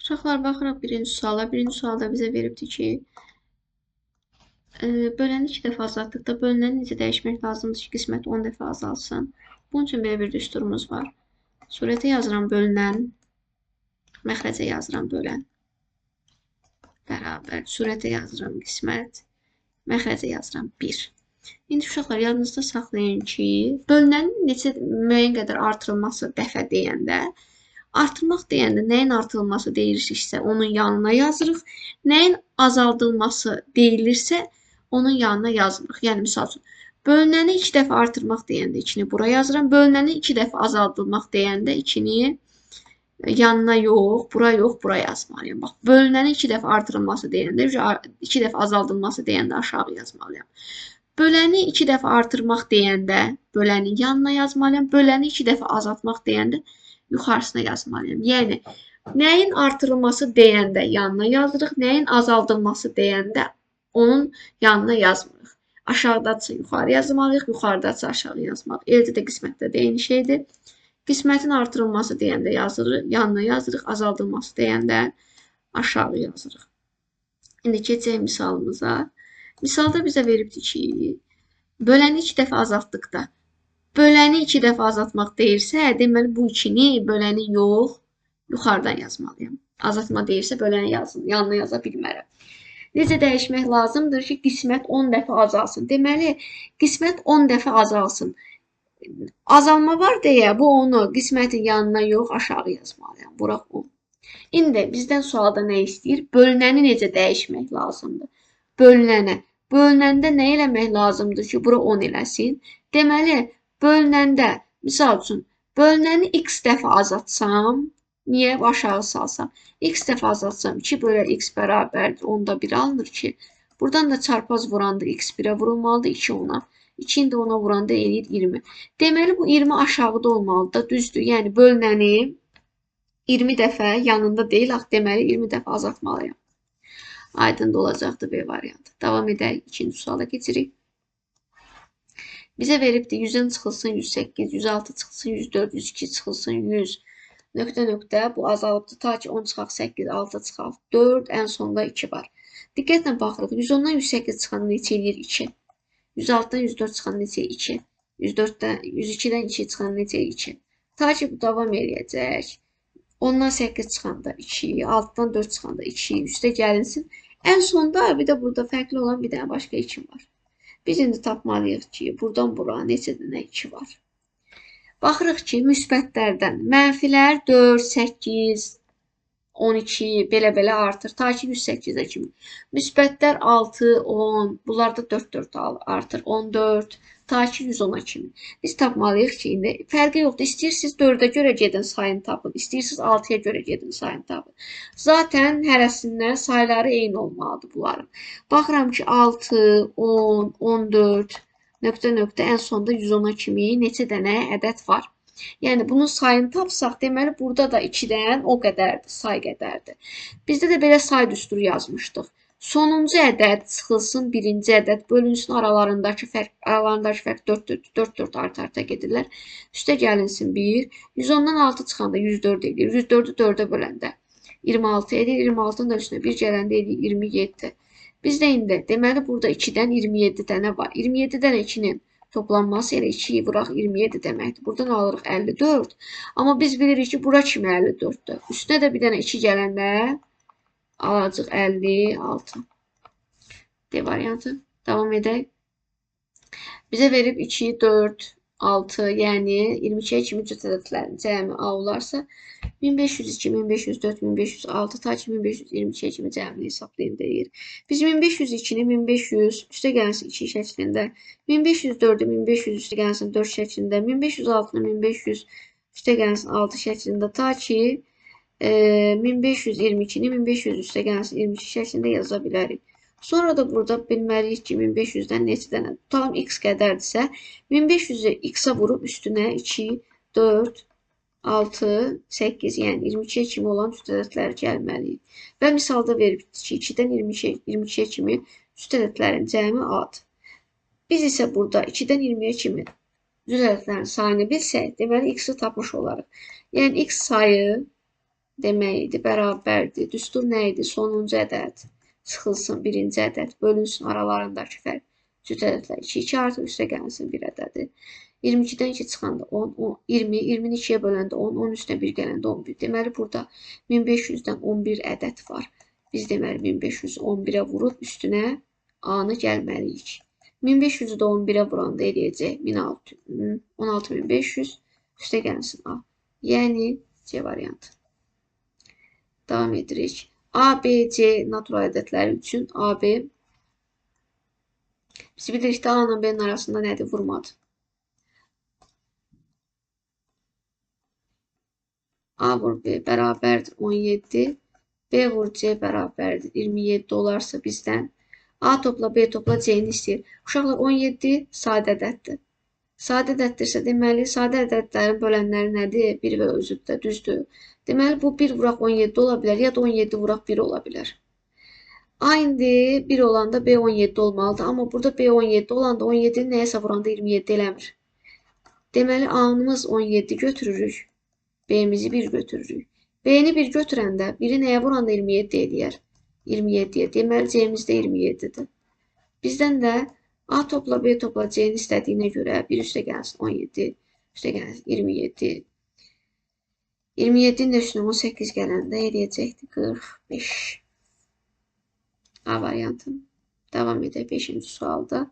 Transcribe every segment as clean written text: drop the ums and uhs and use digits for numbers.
Uşaqlar, baxırıq birinci suala. Birinci sualda bizə veribdir ki, böləni 2 dəfə azaltdıqda bölünəni necə dəyişmək lazımdır ki, qismət 10 dəfə azalsın. Bunun üçün belə bir düsturumuz var. Surətə yazıram bölünən, məxrəcə yazıram bölən. Bərabər surətə yazıram qismət, məxrəcə yazıram 1. İndi uşaqlar, yadınızda saxlayın ki, bölünənin neçə müəyyən qədər artırılması dəfə deyəndə, artırmaq deyəndə nəyin artırılması deyirsiksə, onun yanına yazırıq. Nəyin azaldılması deyilirsə, onun yanına yazmırıq. Yəni, misal üçün, bölünəni 2 dəfə artırmaq deyəndə 2-ni bura yazıram. Bölünəni 2 dəfə azaldılmaq deyəndə 2-ni yanına yox, bura yox, bura yazmalıyam. Bax, bölünəni 2 dəfə artırılması deyəndə, 2 dəfə azaldılması deyəndə aşağı yazmalıyam. Böləni 2 dəfə artırmaq deyəndə bölənin yanına yazmalıyam. Böləni 2 dəfə azaltmaq deyəndə yuxarısına yazmalıyam. Yəni, nəyin artırılması deyəndə yanına yazırıq, nəyin azaldılması deyəndə onun yanına yazmırıq. Aşağıdadırsa yuxarı yazmalıyıq, yuxarıdadırsa aşağı yazmalıyıq. Eləcə də qismətdə də eyni şeydir. Qismətin artırılması deyəndə yazırıq, yanına yazırıq, azaldılması deyəndə aşağı yazırıq. İndi keçək misalımıza. Misalda bizə veribdir ki, böləni 2 dəfə azaltdıqda, böləni 2 dəfə azaltmaq deyirsə, deməli bu 2-ni böləni yox, yuxarıdan yazmalıyam. Azaltma deyirsə, böləni yazın, yanına yaza bilmərəm. Necə dəyişmək lazımdır ki, qismət 10 dəfə azalsın. Deməli, qismət 10 dəfə azalsın. Azalma var deyə bu onu qismətin yanına yox, aşağı yazmalıyam. Vuraq 10. İndi bizdən sualda nə istəyir? Bölünəni necə dəyişmək lazımdır? Bölünənə. Bölünəndə nə eləmək lazımdır ki, bura 10 eləsin? Deməli, bölünəndə, misal üçün, bölünəni x dəfə azaltsam, niyə aşağı salsam? X dəfə azaltsam, 2 bölə x bərabərdir, 10-da 1 alınır ki, buradan da çarpaz vuranda x 1-ə vurulmalıdır, 2 10-a. 2-ni də 10-a vuranda eləyir 20. Deməli, bu 20 aşağıda olmalıdır, düzdür. Yəni, bölünəni 20 dəfə yanında deyil, axı, deməli, 20 dəfə azaltmalıyam. Aydın da olacaqdır B variantı. Davam edək, ikinci suala keçirik. Bizə veribdir 100-dən çıxılsın 108, 106 çıxılsın 104, 102 çıxılsın 100. Nöqtə nöqtə bu azalıbdır. Ta ki 10 çıxaq 8, 6 çıxaq 4, ən sonda 2 var. Diqqətlə baxırıq. 110-dan 108 çıxanda neçə eləyir? 2. 106-dan 104 çıxanda neçə? 2. 104-dən 102-dən 2 çıxanda neçə? 2. Ta ki bu davam eləyəcək. 10-dan 8 çıxanda 2, 6-dan 4 çıxanda 2, üstə gəlinsin. Ən sonda bir də burada fərqli olan bir dənə başqa 2 var. Biz indi tapmalıyıq ki, buradan bura neçə dənə 2 var. Baxırıq ki, müsbətlərdən mənfilər 4, 8, 12, belə-belə artır. Ta ki 108-ə kimi. Müsbətlər 6, 10, bunlar da 4-4 artır. 14, ta ki 110-a kimi. Biz tapmalıyıq ki, indi fərqi yoxdur. İstəyirsiniz 4-ə görə gedin sayını tapın. İstəyirsiniz 6-ya görə gedin sayını tapın. Zaten hərəsindən sayları eyni olmalıdır bunların. Baxıram ki, 6, 10, 14, nöqtə nöqtə ən sonda 110-a kimi neçə dənə ədəd var. Yəni, bunun sayını tapsaq, deməli, burada da 2-dən o qədərdir, say qədərdir. Bizdə də belə say düsturu yazmışdıq. Sonuncu ədəd çıxılsın, birinci ədəd bölünsün, aralarındakı fərq, 4, 4, 4, 4 art-arta gedirlər. Üstə gəlinsin 1, 110-dan 6 çıxanda 104 edir, 104-ü 4-ə böləndə 26 edir, 26-nın da üstünə 1 gələndə edir 27. Bizdə indi, deməli, burada 2-dən 27 dənə var. 27 dənə 2-nin toplanması elə 2-yi vuraq 27 deməkdir. Buradan alırıq 54. Amma biz bilirik ki, bura kimi 54-dür. Üstünə də bir dənə 2 gələndə alacaq 56. D variantı. Davam edək. Bizə verib 2, 4, 6, yəni 22-yə kimi cüt ədədlərin cəmi A olarsa 1502, 1504, 1506 ta ki 1522-yə kimi cəmini hesablayın deyir. Biz 1502-ni 1500 üstə gəlsin 2 şəklində, 1504-ü 1500 üstə gəlsin 4 şəklində, 1506-nı 1500 üstə gəlsin 6 şəklində ta ki 1522-ni 1500 üstə gəlsin 22 şəklində yaza bilərik. Sonra da burada bilməliyik ki, 1500-dən neçə dənə, tutalım x qədərdirsə, 1500-ü x-a vurub üstünə 2, 4, 6, 8, yəni 22-yə kimi olan cüt ədədləri gəlməliyik. Və misalda veribdir ki, 2-dən 22-yə kimi cüt ədədlərin cəmi A-dır. Biz isə burada 2-dən 20-yə kimi cüt ədədlərin sayını bilsək, deməli x-i tapmış olarıq. Yəni x sayı demək idi, bərabərdir. Düstur nə idi? Sonuncu ədəd çıxılsın birinci ədəd, bölünsün aralarındakı fərq. Cüt ədədlər 2, 2 artıq üstə gəlsin bir ədədi. 22-dən 2 çıxanda 10, 10 20, 20-ni 2-yə böləndə 10, 10 üstə 1 gələndə 11. Deməli, burada 1500-dən 11 ədəd var. Biz deməli 1511-ə vurub üstünə A-nı gəlməliyik. 1500-ü də 11-ə vuranda eləyəcək 16500 üstə gəlsin A. Yəni C variantı. Davam edirik. A, B, C natural ədədləri üçün A, B. Biz bilirik də A ilə B-nin arasında nədir? Vurmadır. A vur B bərabərdir 17. B vur C bərabərdir 27 olarsa bizdən A topla B topla C-ni istəyir. Uşaqlar 17 sadə ədəddir. Sadə ədəddirsə, deməli, sadə ədədlərin bölənləri nədir? 1 və özüdür, düzdür. Deməli, bu 1 vuraq 17 ola bilər, ya da 17 vuraq 1 ola bilər. A indi 1 olanda B 17 olmalıdır. Amma burada B 17 olanda 17-ni nəyəsə vuranda 27 eləmir. Deməli, A-mız 17 götürürük. B-mizi 1 götürürük. B-ni 1 götürəndə 1-i nəyə vuranda 27 eləyər? 27-yə. Deməli, C-miz də 27-dir. Bizdən də A topla B topla C-ni istədiyinə görə 1 üstə gəlsin 17, üstə gəlsin 27. 27-nin də üstünə 18 gələndə eləyəcəkdir 45. A variantı. Davam edək 5-ci sualda.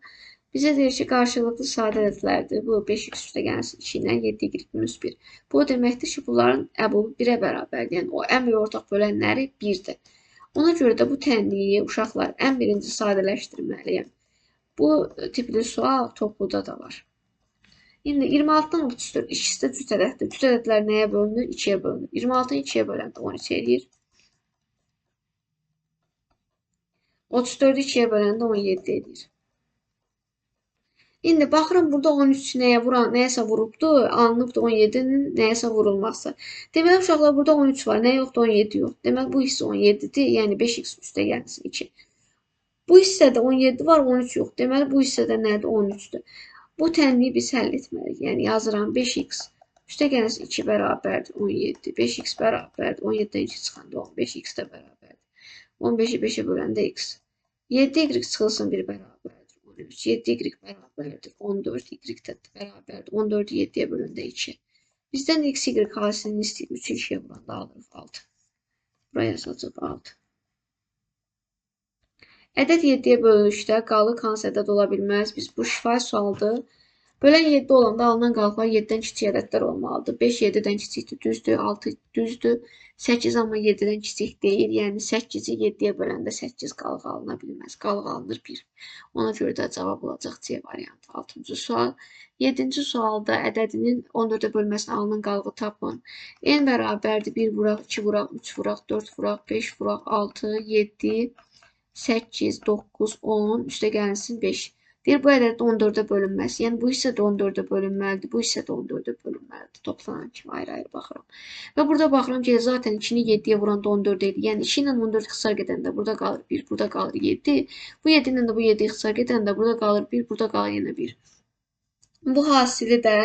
Bizə deyir ki, qarşılıqlı sadə ədədlərdir. Bu 5x üstə gəlsin 2 ilə 7y minus 1. Bu o deməkdir ki, bunların əbubu 1-ə bərabərdir. Yəni, o ən böyük ortaq bölənləri 1-dir. Ona görə də bu tənliyi uşaqlar ən birinci sadələşdirməliyəm. Bu tipli sual topluda da var. İndi 26-dan 34 ikisi də cüt ədəddir. Cüt ədədlər nəyə bölünür? 2-yə bölünür. 26-nı 2-yə böləndə 13 eləyir. 34-ü 2-yə böləndə 17 eləyir. İndi baxıram burada 13 nəyə vuran, nəyəsə vurubdu, alınıbdı 17-nin nəyəsə vurulması. Deməli uşaqlar burada 13 var, nə yoxdur 17 yox. Deməli bu hissə 17-dir, yəni 5x üstə gəlsin 2. Bu hissədə 17 var, 13 yox. Deməli bu hissədə nədir? 13-dür. Bu tənliyi biz həll etməliyik. Yəni yazıram 5x üstə gəlsin 2 bərabərdir 17. 5x bərabərdir 17-dən 2 çıxanda 15x də bərabərdir. 15-i 5-ə böləndə x. 7y çıxılsın 1 bərabərdir 13. 7y bərabərdir 14. Y də bərabərdir 14-ü 7-yə böləndə 2. Bizdən x, y hasilini istəyir. 3-ü 2-yə vuranda alırıq 6. Buraya yazacaq 6. Ədəd 7-yə bölünüşdə qalıq hansı ədəd ola bilməz? Biz bu şifahi sualdır. Bölən 7 olanda alınan qalıqlar 7-dən kiçik ədədlər olmalıdır. 5 7-dən kiçikdir, düzdür. 6 düzdür. 8 amma 7-dən kiçik deyil. Yəni 8-i 7-yə böləndə 8 qalıq alına bilməz. Qalıq alınır 1. Ona görə də cavab olacaq C variantı. 6-cı sual. 7-ci sualda ədədinin 14-ə bölməsinə alınan qalığı tapın. N bərabərdir 1 vuraq, 2 vuraq, 3 vuraq, 4 vuraq, 5 vuraq, 6, 7, 8, 9, 10, üstə gəlsin 5. Deyir, bu ədəd 14-ə bölünməsi. Yəni, bu hissə də 14-ə bölünməlidir, bu hissə də 14-ə bölünməlidir. Toplanan kimi ayrı-ayrı baxıram. Və burada baxıram ki, zaten 2-ni 7-yə vuranda 14 edir. Yəni, 2 ilə 14 ixtisar gedəndə burada qalır 1, burada qalır 7. Bu 7 ilə də bu 7 ixtisar gedəndə burada qalır 1, burada qalır yenə 1. Bu hasili də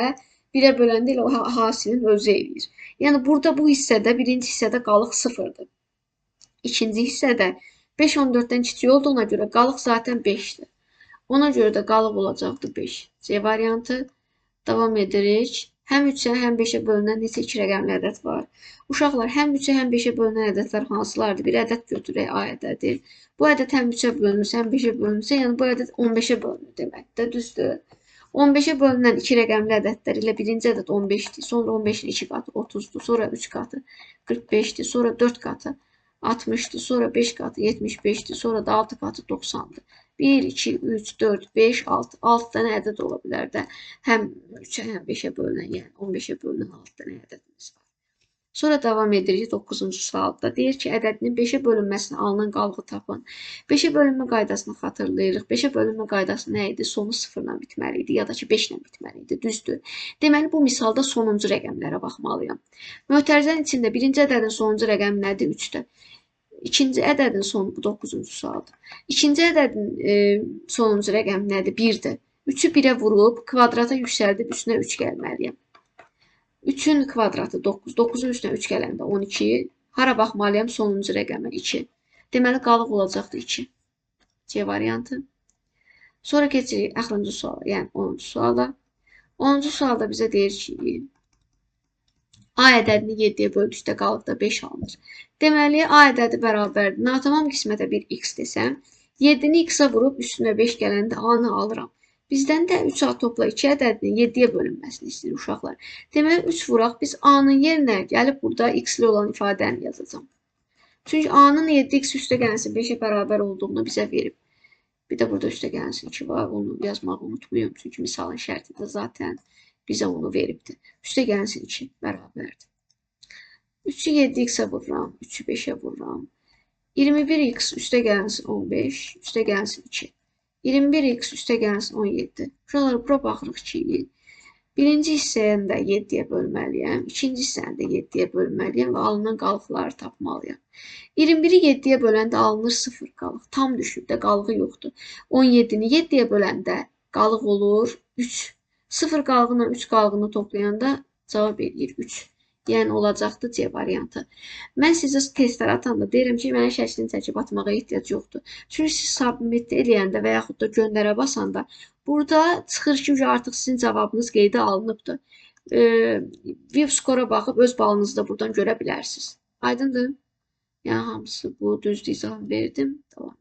1-ə böləndə elə o hasilin özü eləyir. Yəni, burada bu hissədə, birinci hissədə qalıq 0-dır. İkinci hissədə 5 14-dən kiçik olduğuna görə qalıq zaten 5-dir. Ona görə də qalıq olacaqdır 5. C variantı. Davam edirik. Həm 3-ə, həm 5-ə bölünən neçə 2 rəqəmli ədəd var? Uşaqlar, həm 3-ə, həm 5-ə bölünən ədədlər hansılardır? Bir ədəd götürək, A ədədi. Bu ədəd həm 3-ə bölünürsə, həm 5-ə bölünürsə, yəni bu ədəd 15-ə bölünür deməkdir, düzdür. 15-ə bölünən 2 rəqəmli ədədlər ilə birinci ədəd 15-dir, sonra 15-in 2 qatı 30-dur, sonra 3 qatı 45-dir, sonra 4 qatı 60-dır, sonra 5 qatı 75-dir, sonra da 6 qatı 90-dır. 1, 2, 3, 4, 5, 6. 6 dənə ədəd ola bilər də. Həm 3-ə, həm 5-ə bölünən, yəni 15-ə bölünən 6 dənə ədədimiz var. Sonra davam edirik 9-cu sualda. Deyir ki, ədədinin 5-ə bölünməsinə alınan qalığı tapın. 5-ə bölünmə qaydasını xatırlayırıq. 5-ə bölünmə qaydası nə idi? Sonu 0-la bitməli idi, ya da ki 5-lə bitməli idi. Düzdür. Deməli, bu misalda sonuncu rəqəmlərə baxmalıyam. Mötərizənin içində birinci ədədin sonuncu rəqəmi nədir? 3-dür. İkinci ədədin sonu, bu 9-cu sualdır. İkinci ədədin sonuncu rəqəmi nədir? 1-dir. 3-ü 1-ə vurub, kvadrata yüksəldib, üstünə 3 gəlməliyəm. 3-ün kvadratı 9, 9-un üstünə 3 gələndə 12, Hara baxmalıyam? Sonuncu rəqəmə 2. Deməli, qalıq olacaqdır 2. C variantı. Sonra keçirik axırıncı suala, yəni 10-cu suala. 10-cu sualda bizə deyir ki, A ədədini 7-yə böldükdə qalıqda 5 alınır. Deməli, A ədədi bərabərdir. Natamam qismətə bir x desəm, 7-ni x-a vurub üstünə 5 gələndə A-nı alıram. Bizdən də 3A topla 2 ədədinin 7-yə bölünməsini istəyir uşaqlar. Deməli, 3 vuraq biz A-nın yerinə gəlib burada x-li olan ifadəni yazacağam. Çünki A-nın 7x üstə gəlsin 5-ə bərabər olduğunu bizə verib. Bir də burada üstə gəlsin 2 var. Onu yazmağı unutmayım. Çünki misalın şərtində zaten bizə onu veribdir. Üstə gəlsin 2 bərabərdir. 3-ü 7x-ə vururam. 3-ü 5-ə vururam. 21x üstə gəlsin 15, üstə gəlsin 2. 21x üstə gəlsin 17. Uşaqlar, bura baxırıq ki, birinci hissəni də 7-yə bölməliyəm, ikinci hissəni də 7-yə bölməliyəm və alınan qalıqları tapmalıyam. 21-i 7-yə böləndə alınır 0 qalıq. Tam düşüb də qalığı yoxdur. 17-ni 7-yə böləndə qalıq olur 3. 0 qalığına 3 qalığını toplayanda cavab eləyir 3. Yəni, olacaqdır C variantı. Mən sizə testlər atanda deyirəm ki, mənə şəklini çəkib atmağa ehtiyac yoxdur. Çünki siz submit eləyəndə və yaxud da göndərə basanda burada çıxır ki, artıq sizin cavabınız qeydə alınıbdır. VIP skora baxıb öz balınızı da buradan görə bilərsiniz. Aydındır? Yəni, hamısı bu düzdür, izah verdim. Davam.